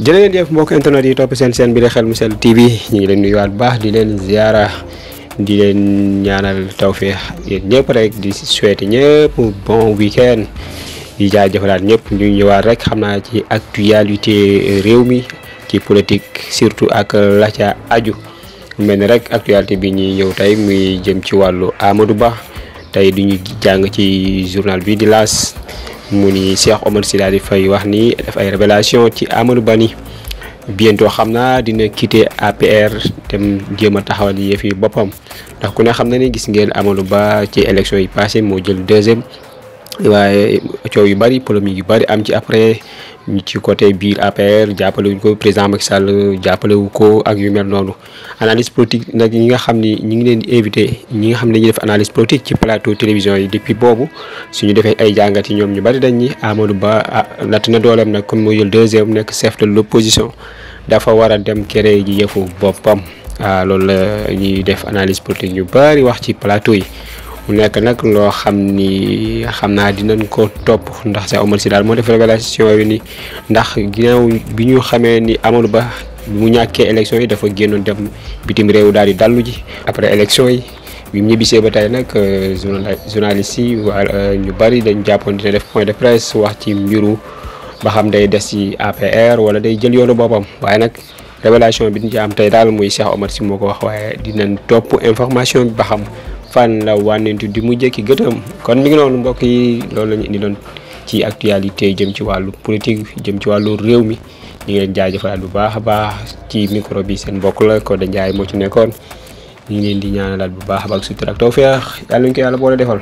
jërë ngeen jëf mbokk internet yi topp seen bi la Xel mu Sell TV ñu ngi leen nuyuwaat bu baax di leen ziara di leen ñaanal tawfeex yéen ñëpp rek di souhaiter ñëpp bon week-end di jaajëfalaat ñëpp ñu ñëwaat rek xam naa ci actualité réew mi ci politique surtout ak la ca aju mel ni rek actualité bi ñuy ñëw tey muy jëm ci wàllu Amadou Ba tey duñu jàng ci journal bi di L'As mu ni Cheikh Omar Sy daal di fay wax ni def ay révélation ci Amadou Ba ni bientôt xam naa dina quitter APR dem jéem a taxawal yëf yi boppam ndax ku ne xam na ni gis ngeen Amadou Ba ci élection yi passé moo jël deuxième waaye coow yu bari polémique yu bari am ci après ñu ci côté biir APR jàppale wuñ ko président Macky Sall jàppale wu ko ak yu mel noonu analyse politique nag ñi nga xam ni ñi ngi leen di invité ñi nga xam ne dañuy def analyse politique ci plateau télévision yi depuis boobu suñu defee ay jàngat yi ñoom ñu bari dañ ni Amadou Ba natt na dooleem nag comme moo jël deuxième nekk chef de l'opposition dafa war a dem créer ji yëfu boppam loolu la ñuy def analyse politique ñu bari wax ci plateau yi. mu nekk nag loo xam ni xam naa dinañ ko topp ndax Cheikh Omar Sy daal moo def révélation yi ni ndax ginnaaw bi ñu xamee ni Amadou Ba mu ñàkkee élection yi dafa génnoon dem bitim réew daal di dallu ji après élection yi bi mu ñibbisee ba tey nag journaliste yi ñu bari dañ jàppoon dina def point de presse wax ci mbiru ba xam day des ci APR wala day jël yoonu boppam waaye nag révélation bi ñu ci am tey daal muy Cheikh Omar Sy moo ko wax waaye dinañ topp information bi ba xam fan la wànnentu di mu jëkki gëtëm kon mi ngi noonu mbokk yi loolu la ñu indi doon ci actualité jëm ci wàllu politique jëm ci wàllu réew mi ñu ngi leen jaajëfalaat bu baax a baax ci micro bi seen mbokk la Codé Ndiaye moo ci nekkoon ñu ngi leen di ñaanalaat bu baax a baax sutura ak tawfeex yàlla ñu ko yàlla boole defal